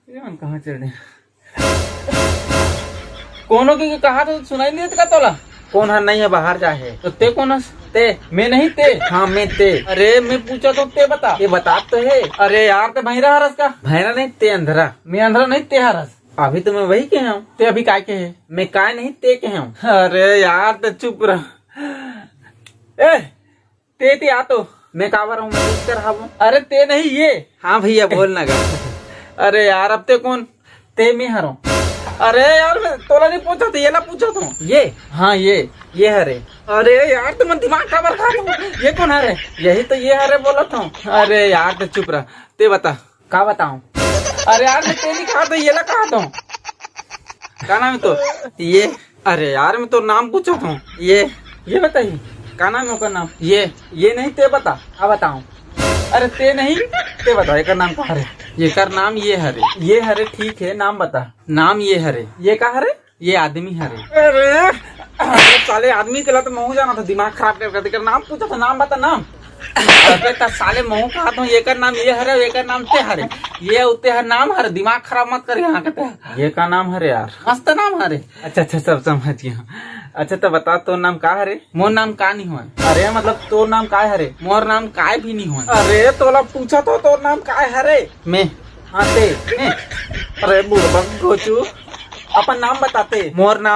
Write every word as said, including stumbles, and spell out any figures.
ये मन कहाँ चढ़े? कोनो के, के कहा तो सुनाई नहीं देता का तोला? कोन हर नहीं है, बाहर जा है। तो ते कोन हस? ते। मैं नहीं ते। हाँ, मैं ते। अरे, मैं पूछा तो ते बता। ये बता तो है। अरे यार, ते भैरा हरस का? भैरा नहीं, ते अंधरा। मैं अंधरा नहीं, ते हरस। अभी तो मैं वही कहे हूँ। ते अभी काय कहे? मैं काय नहीं, ते कहे हूँ। अरे यार, ते चुप रह। ए, ते, ते आ तो। मैं काबर हूँ, मैं कुछ कर हवं। अरे ते नहीं, ये। हाँ भैया, बोल ना गा। अरे यार, अब ते कोन? ते मैं हरों। अरे यार, मैं तोला नहीं पूछा था, ये ला पूछा था। ये? हाँ, ये। ये हरे। अरे यार, तुम दिमाग काबर खा तू? ये कोन हरे? यही तो ये हरे बोला था। अरे यार, ते चुप रह। ते बता। का बताऊं? अरे यार, मैं ते नहीं कहा था, ये ला कहा था। का नाम है तो? ये। अरे यार, मैं तो नाम पूछा था। ये। ये बताइए। का नाम है ओकर नाम? ये। ये नहीं, ते बता। का बताऊं? अरे ते नहीं, ते बता, एकर नाम का हरे? एकर नाम ये हरे। ये हरे, ठीक है, नाम बता। नाम ये हरे। ये का हरे? ये आदमी हरे। अरे, अरे साले, आदमी के ला तो महू जाना था, दिमाग खराब कर, कर, कर नाम पूछा था, नाम बता, नाम। अबे त साले, महू कहा था, एकर नाम ये हरे, एकर नाम ते हरे। ये उते हर नाम हरे, दिमाग खराब मत कर यहाँ के ते। ये का नाम हरे यार? मस्त नाम हरे। अच्छा, अच्छा, सब समझ गया। अच्छा, तो बता, तोर नाम का हरे? मोर नाम का नहीं होय। अरे, मतलब, तोर नाम काय हरे? मोर नाम काय भी नहीं होय। अरे, तोला पूछा तो, तोर नाम काय हरे? मैं। हाँ, ते। मैं। अरे, बुड़बक गोचू, अपन नाम बताते। मोर नाम